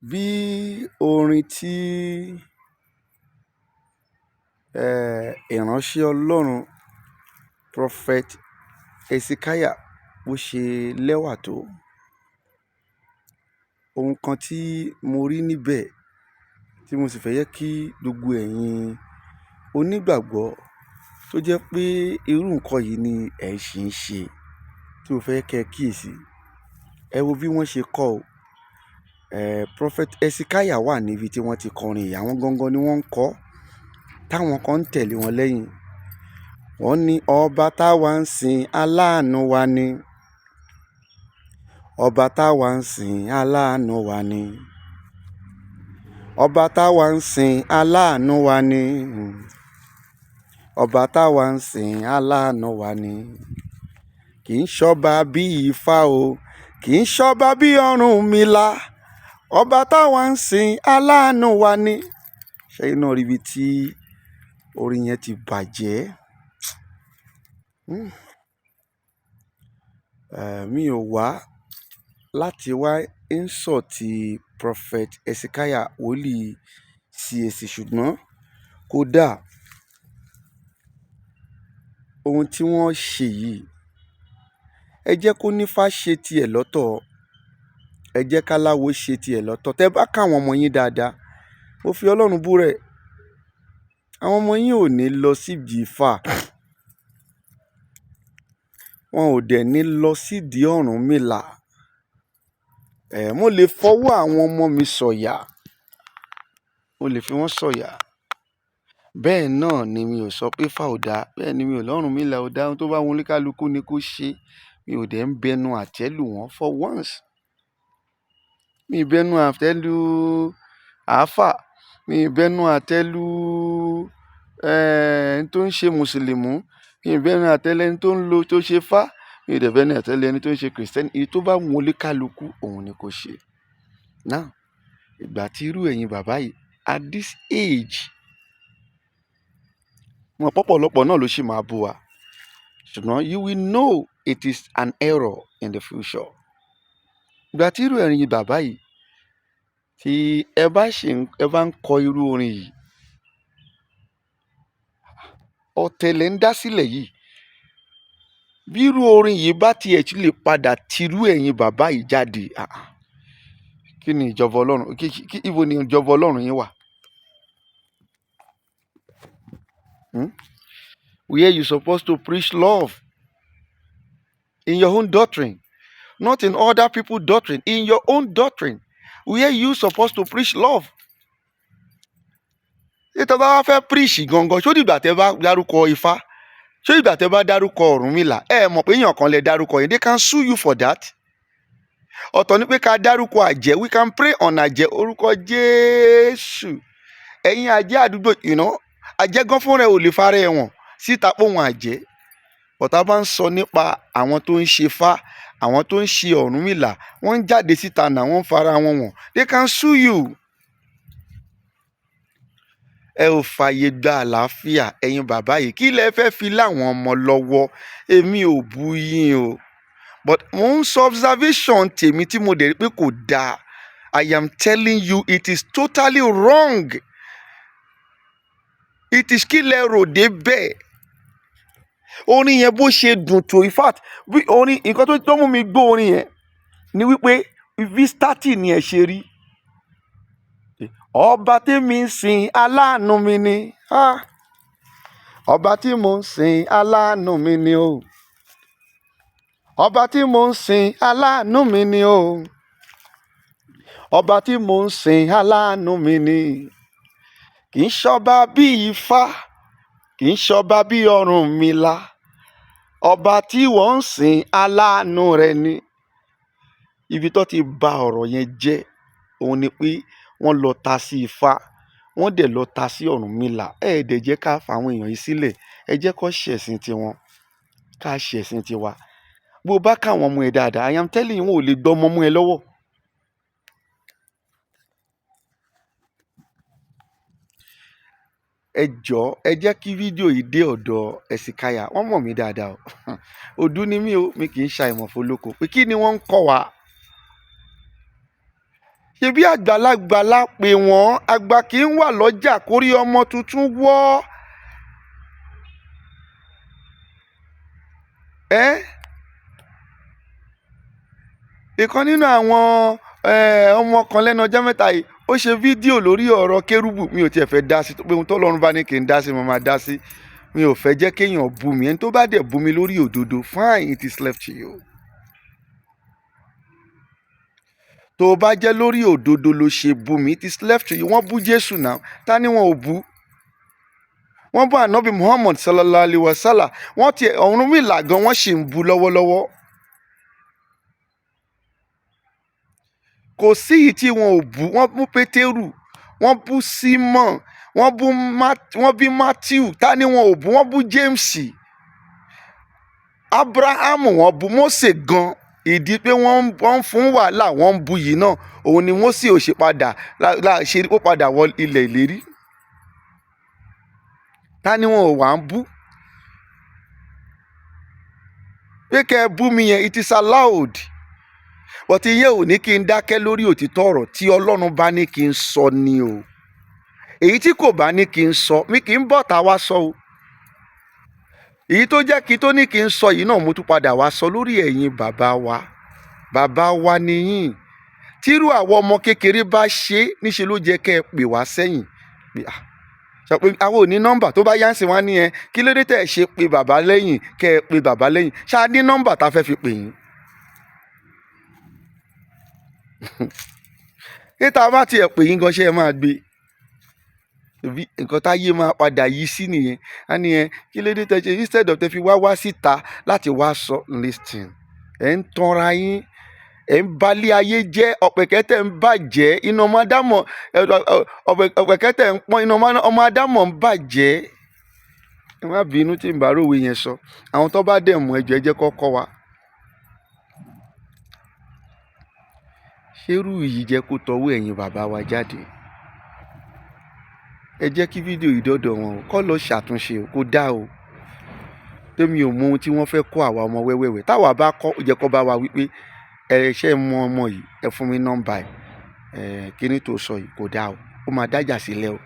Bí orin tí ìránṣẹ́ Ọlọ́run Prophet Hesekiah bó ṣe lẹ́wà tó, ohun kan tí mo rí níbẹ̀ tí mo sì fẹ́ jẹ́ kí gbogbo ẹ̀yin onígbàgbọ́ tó jẹ́ pé irú nǹkan yìí ni ẹ̀ ṣì ń ṣe, tí mo fẹ́ kí ẹ kíyèsi. Ẹ wo bí wọ́n ṣe kọ ọ́. Prophet Hesekiah wà níbi tí wọ́n ti kọrin yìí, àwọn gangan ni wọ́n ń kọ, táwọn kan ń tẹ̀lé wọn lẹ́yìn. Wọ́n ní ọba táwa ń sìn aláàánú wa ni. Ọba táwa ń sìn aláàánú wa ni. Ọba táwa ń sìn aláàánú wa ni. Ọba táwa ń sìn aláàánú wa ni. Kì í ṣọba bí Ifá o, kì í ṣọba bí Ọ̀rúnmìlà. Ọba táwa ń sìn aláàánú wa ni. Ṣẹ́yìn náà rí ibi tí orin yẹn ti bàjẹ́? Mi ò wá láti wá insult Prophet Hesekiah wòlíì CAC, ṣùgbọ́n kódà ohun tí wọ́n ṣe yìí, ẹ jẹ́ kó nífá ṣe tiẹ̀ lọ́tọ̀, ẹ jẹ́ káláwo ṣe tiẹ̀ lọ́tọ̀. Tẹ́ bá káwọn ọmọ yín dáadáa, mo fi Ọlọ́run búrẹ̀, àwọn ọmọ yín ò ní lọ sídìí Ifá, wọn ò dẹ̀ ní lọ sídìí Ọ̀rúnmìlà. Mo lè fọwọ́ àwọn ọmọ mi sọ̀yà, mo lè fi wọ́n sọ̀yà. Bẹ́ẹ̀ náà ni mi ò sọ pé Ifá ò dáa, bẹ́ẹ̀ ni mi ò lọ́rúnmìlà ò dáa. Ohun tó bá wù oníkálukú ni kó ṣe. Mi ò dẹ̀ ń bẹnu àtẹ́ lù wọ́n for once. Mi ì bẹnu àtẹ́ lù àáfà, mi ì bẹnu àtẹ́ lù ẹni tó ń ṣe mùsùlùmí, mi ì bẹnu àtẹ́ lù ẹni tó ń lo tó ṣe Ifá, mi ì dẹ̀ bẹnu àtẹ́ lù ẹni tó ń ṣe Kristẹni. Èyí tó bá wù oníkálukú òun ni kó ṣe. Now, ìgbà tí irú ẹ̀yin bàbá yìí at this age, mo mọ̀ pọ̀pọ̀lọpọ̀ náà ló sì máa bú wa, ṣùgbọ́n you will know it is an error in the future. Ìgbà tí irú ẹ̀yin bàbá yìí tí ẹ bá ṣì ń, ẹ bá ń kọ irú orin yìí, ọ̀tẹ̀ lẹ̀ ń dá sílẹ̀ yìí. Bí irú orin yìí bá tiẹ̀ tún lè padà tirú ẹ̀yin bàbá yìí jáde, kí ni ìjọba Ọlọ́run? Kí ibo ni ìjọba Ọlọ́run yín wà? Where you supposed to preach love in your own doctrine, not in other people's doctrine, in your own doctrine, where you supposed to preach love. Ṣé tẹ́ bá wá fẹ́ preach gangan, ṣó dìgbà tẹ́ bá dárúkọ Ifá? Ṣó dìgbà tẹ́ bá dárúkọ Ọ̀rúnmìlà? Ẹ mọ̀ pé èèyàn kan lẹ dárúkọ yẹn. They can sue you for that. Ọ̀tọ̀ ni pé ká dárúkọ àjẹ́. We can pray on àjẹ́. Orúkọ Jésù. Ẹ̀yin àjẹ́ àdúgbò, you know, àjẹ́ gan fúnra ẹ̀ ò lè fara ẹ̀ wọ̀n síta pé òun àjẹ́. Ọ̀tá bá ń sọ nípa àwọn tó ń ṣe Ifá, àwọn tó ń ṣe Ọ̀rúnmìlà, wọ́n ń jáde síta náà, wọ́n ń fara wọn wọ̀n. They can sue you. Ẹ ò fààyè gba àlàáfíà ẹ̀yin bàbá yìí. Kí lẹ fẹ́ fi láwọn ọmọ lọ́wọ́? Èmi ò bú yín o. But mò ń sọ observation tèmi tí mo dẹ̀ rí pé kò dáa. I am telling you it is totally wrong. It is kí lẹ rò dé bẹ́ẹ̀. Orin yẹn bó ṣe dùn tó, in fact, bí orin nǹkan tó mú mi gbọ́ orin yẹn ni wípé bí starting ni ẹ ṣe rí. Ọba tí mi ń sìn aláàánú mi ni. Ah! Ọba tí mò ń sìn aláàánú mi ni o. Ọba tí mò ń sìn aláàánú mi ni o. Ọba tí mò ń sìn aláàánú mi ni. Kì í ṣọba bí Ifá, kì í ṣọba bí Ọ̀rúnmìlà. Ọba tí wọ́n ń sìn aláàánú rẹ̀ ni. Ibi tó ti ba ọ̀rọ̀ yẹn jẹ́, òun ni pé wọ́n lọ ta sí Ifá, wọ́n dẹ̀ lọ ta sí Ọ̀rúnmìlà. Ẹ dẹ̀ jẹ́ ká fa àwọn èèyàn yìí sílẹ̀. Ẹ jẹ́ kó ṣẹ̀sìn tiwọn, ká ṣẹ̀sìn tiwa. Bó bá ká àwọn ọmọ ẹ dáadáa, I am telling you, wọn ò lè gbọ́ ọmọ mọ́ ẹ lọ́wọ́. Ẹ jọ̀ọ́, ẹ jẹ́ kí fídíò yìí dé ọ̀dọ̀ Hesekiah. Wọ́n mọ̀ mí dáadáa o. Òdú ni mí o, mi kì í ṣàìmọ̀ fólóko. Pé kí ni wọ́n ń kọ́ wa? Ṣé Ṣebí àgbàlagbà la pè wọ́n, àgbà kì í wà lọ́jà kórí ọmọ tuntun wọ́. Ẹ́ ìkan nínú àwọn ọmọ kan lẹ́nu ọjọ́ mẹ́ta yìí, ó ṣe fídíò lórí ọ̀rọ̀ kérúbù. Mi ò tiẹ̀ fẹ́ dá sí, pé ohun tọ́lọ́run bá ní kí n dá sí, mo máa dá sí. Mi ò fẹ́ jẹ́ kéèyàn bú mi. Ẹni tó bá dẹ̀ bú mi lórí òdodo, fine, it is left to you. Tó o bá jẹ́ lórí òdodo ló ṣe bú mi, it is left to you. Wọ́n bú Jésù náà, ta ni wọn ò bú? Wọ́n bú Ànábì Muhammad sallallahu alayhi wa sallam. Wọ́n ti Ọ̀rúnmìlà gan, wọ́n sì ń bú lọ́wọ́lọ́wọ́. Kò sí èyí tí wọn ò bú. Wọ́n bú Pétérù, wọ́n bú Símọ̀n, wọ́n bí Matthew, ta ni wọn ò bú? Wọ́n bú James, Abrahamu, wọ́n bú Mósè gan. Ìdí pé wọ́n ń fún wàhálà, wọ́n ń bú yìí náà, òun ni Mósè ò ṣe padà ṣe ó padà wọ ilẹ̀ ìlérí. Ta ni wọn ò wá ń bú? Pé kẹ́ ẹ bú mi yẹn, it is allowed. But ìyẹn ò ní kí n dákẹ́ lórí òtítọ́ ọ̀rọ̀ tí Ọlọ́run bá ní kí n sọ ni o. Èyí tí kò bá ní kí n sọ, mi kì í bọ̀ tá wá sọ o. Èyí tó jẹ́ kí tó ní kí n sọ yìí náà, mo tún padà wá sọ lórí ẹ̀yin bàbá wa. Bàbá wa nìyín. Tírú àwọn ọmọ kékeré bá ṣe é, níṣe ló jẹ́ kẹ́ ẹ pè wá sẹ́yìn. Sọ pé àwọn ò ní nọ́mbà tó bá yá ń sìn wá ní ẹ. Kí ló dé tẹ̀ ẹ ṣe pé bàbá lẹ́yìn, kẹ́ ẹ pé bàbá lẹ́yìn? Ṣá ní nọ́mbà tá a fẹ́ fi pè yín? Kí tá a bá tiẹ̀ pè yín gan, ṣé ẹ máa gbé? Bí nǹkan táyé máa padà yí sí nìyẹn. Á ní ẹ, kí ló dé tẹ̀ ṣe instead of tẹ fi wá wá síta láti wá sọ, listen. Ẹ ń tanra yín, ẹ ń balẹ̀ ayé jẹ́, ọ̀pẹ̀kẹ́tẹ̀ ń bàjẹ́, iná ọmọ Ádámọ̀, ọ̀pẹ̀kẹ́tẹ̀ ń pọ́n, iná ọmọ Ádámọ̀ ń bàjẹ́. Ẹ má bínú tí ń bá rówe yẹn sọ. Àwọn tó bá dẹ̀ mú ẹjọ́, ẹ jẹ́ kó kọ́ wa. Ṣérú yìí jẹ́ kó tọwọ́ ẹ̀yin bàbá wa jáde? Ẹ jẹ́ kí fídíò yìí dọ́dọ̀ wọn o, kó lọ ṣàtúnṣe o, kó dá o. Tèmi ò mọ ohun tí wọ́n fẹ́ kó àwa ọmọ wẹ́wẹ́wẹ́. Táwa bá kọ́, ó jẹ́ kó bá wa wípé ẹ ṣe mọ ọmọ yìí, ẹ fún mi nọ́mbà ẹ̀. Kíní tó sọ yìí kò dá o. Ó máa dájà sílẹ̀ o.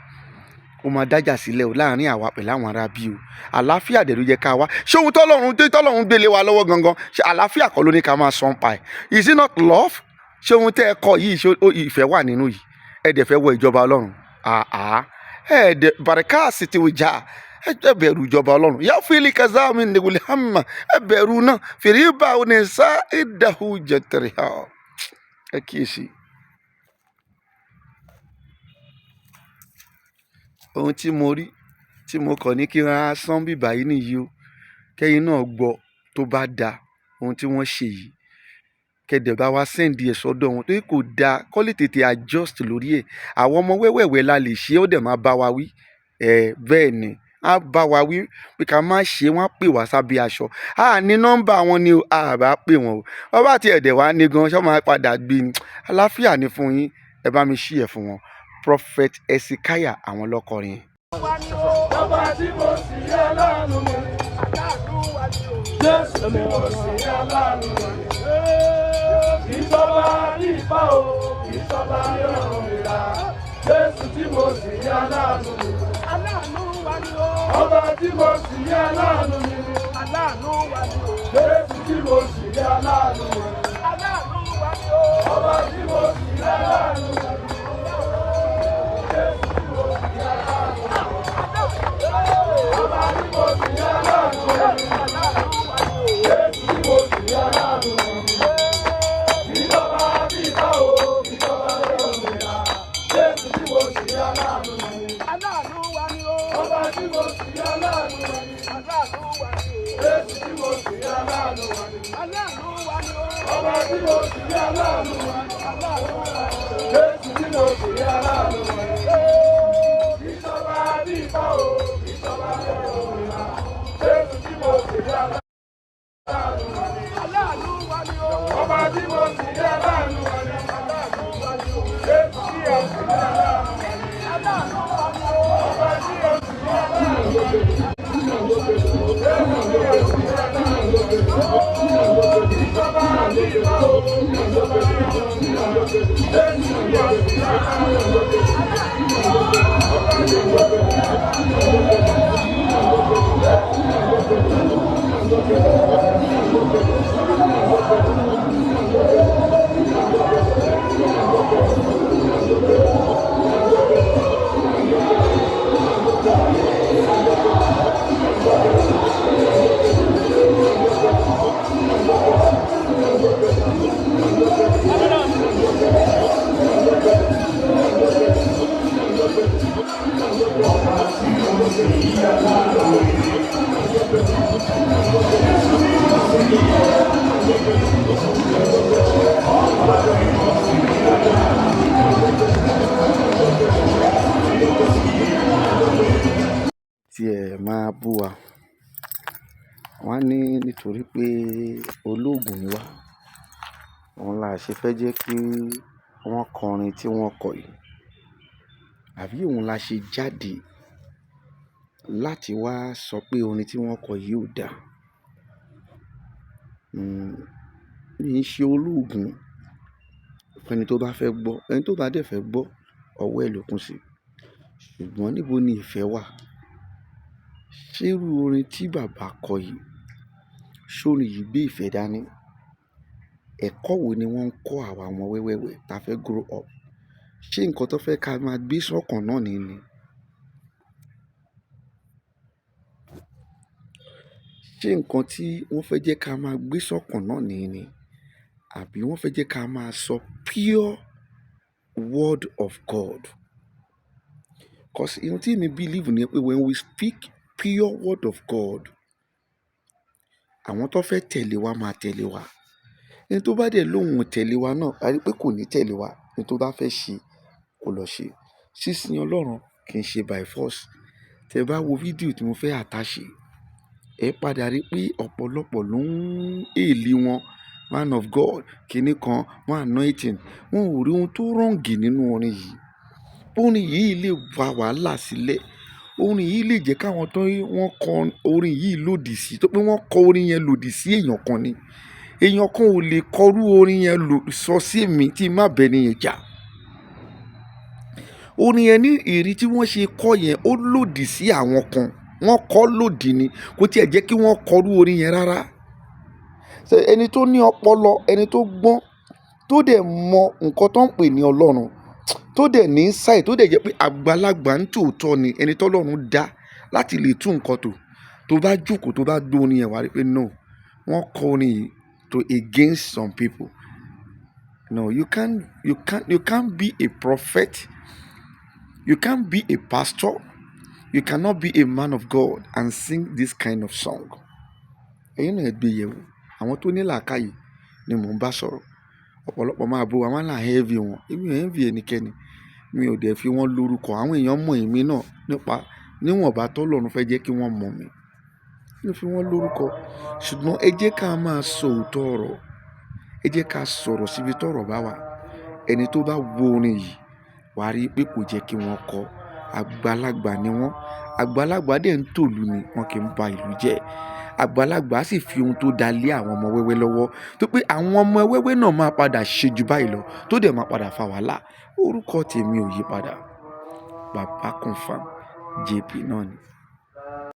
Ó máa dájà sílẹ̀ o láàárín àwa pẹ̀lú àwọn ará bí o. Àlàáfíà dẹ̀ ló jẹ́ ká wá. Ṣé ohun tọ́lọ́run gbélé wa lọ́wọ́ gangan? Ṣé àlàáfíà kọ́ ló ní ká máa sọ ń pa ẹ̀? Is it not love? Ṣé ohun tẹ́ ẹ kọ yìí, ṣé ìfẹ́ wà nínú yìí? Ẹ dẹ̀ fẹ́ wọ ìjọba Ọlọ́run. Àá. Ẹ dẹ̀ bàríkàsì ti wùjà. Ẹ bẹ̀rù ìjọba Ọlọ́run. Yá fílì kazami nìwòlì hàmà. Ẹ bẹ̀rù náà. Fèrè bá òní sá ìdáhù jẹtẹrẹ. Ẹ kíyèsí. Ohun tí mo rí, tí mo kọ̀ ní kí n ra sán bíbà yìí nìyí o. Kẹ́yin náà gbọ́ tó bá da ohun tí wọ́n ṣe yìí. Kẹ́dẹ̀ bá wa send ẹ̀ sọ́dọ̀ wọn torí kò da kó lè tètè adjust lórí ẹ̀. Àwọn ọmọ wẹ́wẹ̀wẹ́ la lè ṣe, ó dẹ̀ máa bá wa wí. Bẹ́ẹ̀ ni, á bá wa wí pé ká má ṣe, wọ́n á pè wá sábẹ́ aṣọ. A ní nọ́mbà wọn ni o, a bá pè wọ́n o. Wọ́n bá ti ẹ̀dẹ̀ wá ní gan, ṣé wọ́n máa padà gbé ni? Àlàáfíà ni fún yín. Ẹ bá mi share fún wọn. Prophet Hezekiah àwọn lọ́kọrin. Ọba tí mo sì yá láàánú mi. Jésù tí mo sì yá láàánú mi. Kì í sọba bí ifá o, kì í sọba bí Ọ̀rúnmìlà. Jésù tí mo sì yá láàánú mi. Ọba tí mo sì yá láàánú mi. Jésù tí mo sì yá láàánú mi. Ọba tí mo sì yá láàánú mi. Jésù tí mo sì yá láàánú mi. Ọba tí mo sì yá láàánú mi. Jésù tí mo sì yá láàánú mi. Ìjọba bí ifá o, ìjọba bí Ọ̀rúnmìlà. Jésù tí mo sì yá láàánú mi. Ọba tí mo sì yá láàánú mi. Jésù tí mo sì yá láàánú mi. Ọba tí mo sì yá láàánú mi. Jésù tí mo sì yá láàánú mi. Ìjọba bí ifá o, ìjọba bí Ọ̀rúnmìlà. Jésù tí mo sì yá láàánú mi. Ọba tí mo sì yá láàánú mi. Jésù tí mo sì yá láàánú mi. Ọba tí mo sì yá láàánú mi. Jésù tí mo sì yá láàánú mi. Ìjọba bí ifá o, ìjọba bí Ọ̀rúnmìlà. Jésù tí mo sì Tí ẹ máa bú wa, wọ́n á ní nítorí pé olóògùn ni wá, òun là ṣe fẹ́ jẹ́ kí wọ́n kọrin tí wọ́n kọ yìí, àbí òun la ṣe jáde láti wá sọ pé orin tí wọ́n kọ yìí ò dáa. Mi ì ṣe olóògùn. Fún ẹni tó bá fẹ́ gbọ́, ẹni tó bá dẹ̀ fẹ́ gbọ́, ọwọ́ ẹ̀ ló kún sí. Ṣùgbọ́n níbo ni ìfẹ́ wà? Ṣé irú orin tí bàbá kọ yìí, ṣé orin yìí gbé ìfẹ́ dání? Ẹ̀kọ́ wo ni wọ́n ń kọ́ àwa ọmọ wẹ́wẹ́wẹ́ ta fẹ́ grow up? Ṣé nǹkan tó fẹ́ ká máa gbé sọ́kàn náà ni ni? Ṣé nǹkan tí wọ́n fẹ́ jẹ́ ká máa gbé sọ́kàn náà ni ni? Àbí wọ́n fẹ́ jẹ́ ká máa sọ pure word of God? 'Cause ohun tí èmi believe ni pé when we speak pure word of God, àwọn tó fẹ́ tẹ̀lé wa máa tẹ̀lé wa. Ẹni tó bá dẹ̀ lóhùn ò tẹ̀lé wa náà, a rí pé kò ní tẹ̀lé wa. Ohun tó bá fẹ́ ṣe, kó lọ ṣe. Sísin Ọlọ́run kì í ṣe by force. Tẹ bá wo fídíò tí mo fẹ́ attach, ẹ padà rí pé ọ̀pọ̀lọpọ̀ ló ń hail wọn. Man of God, kíni kan, one anointing. Wọn ò rí ohun tó wrong nínú orin yìí. Orin yìí lè fa wàhálà sílẹ̀. Orin yìí lè jẹ́ káwọn tó wọ́n kọ orin yìí lòdì sí, tó pé wọ́n kọ orin yẹn lòdì sí èèyàn kan ni. Èèyàn kan ò lè kọ irú orin yẹn lò sọ sí èmi tí má bẹ ní yẹn jà. Orin yẹn ní ìrí tí wọ́n ṣe kọ yẹn ó lòdì sí àwọn kan. Wọ́n kọ lòdì ni. Kò tí ì jẹ́ kí wọ́n kọ irú orin yẹn rárá. Ṣé ẹni tó ní ọpọlọ, ẹni tó gbọ́n, tó dẹ̀ mọ nǹkan tó ń pè ní Ọlọ́run, tó dẹ̀ ní insight, tó dẹ̀ jẹ́ pé àgbàlagbà ń tòótọ́ ni ẹni tó Ọlọ́run dá láti lè tún nǹkan tò. Tó bá jókòó, tó bá gbọ́ orin yẹn, wà á rí pé no, wọ́n kọ orin yìí to against some people. No, you can't be a prophet. You can't be a pastor. You cannot be a man of God and sing this kind of song. Ẹ̀yin náà ẹ gbé yẹ̀wò. Àwọn tó ní làákàyè ni mò ń bá sọ̀rọ̀. Ọ̀pọ̀lọpọ̀ máa bú wa, wọ́n là ń envy wọn. Èmi ò envy ẹnikẹ́ni. Mi ò dẹ̀ fi wọ́n lórúkọ. Àwọn èèyàn mọ̀ èmi náà nípa níwọ̀nba tó Ọlọ́run fẹ́ jẹ́ kí wọ́n mọ̀ mí. Mi ò fi wọ́n lórúkọ. Ṣùgbọ́n ẹ jẹ́ ká máa sọ òótọ́ ọ̀rọ̀. Ẹ jẹ́ ká sọ̀rọ̀ síbi tọ́rọ̀ bá wà. Ẹni tó bá wo orin yìí, wà á rí pé kò jẹ́ kí wọ́n kọ. Àgbàlagbà ni wọ́n. Àgbàlagbà dẹ̀ ń tòlú ni, wọ́n kì í ba ìlú jẹ́. Àgbàlagbà sì fi ohun tó da lé àwọn ọmọ wẹ́wẹ́ lọ́wọ́. Tó pé àwọn ọmọ wẹ́wẹ́ náà máa padà ṣe ju báyìí lọ, tó dẹ̀ máa padà fa wàhálà. Orúkọ tèmi ò yí padà. Baba Confirm JP náà ni.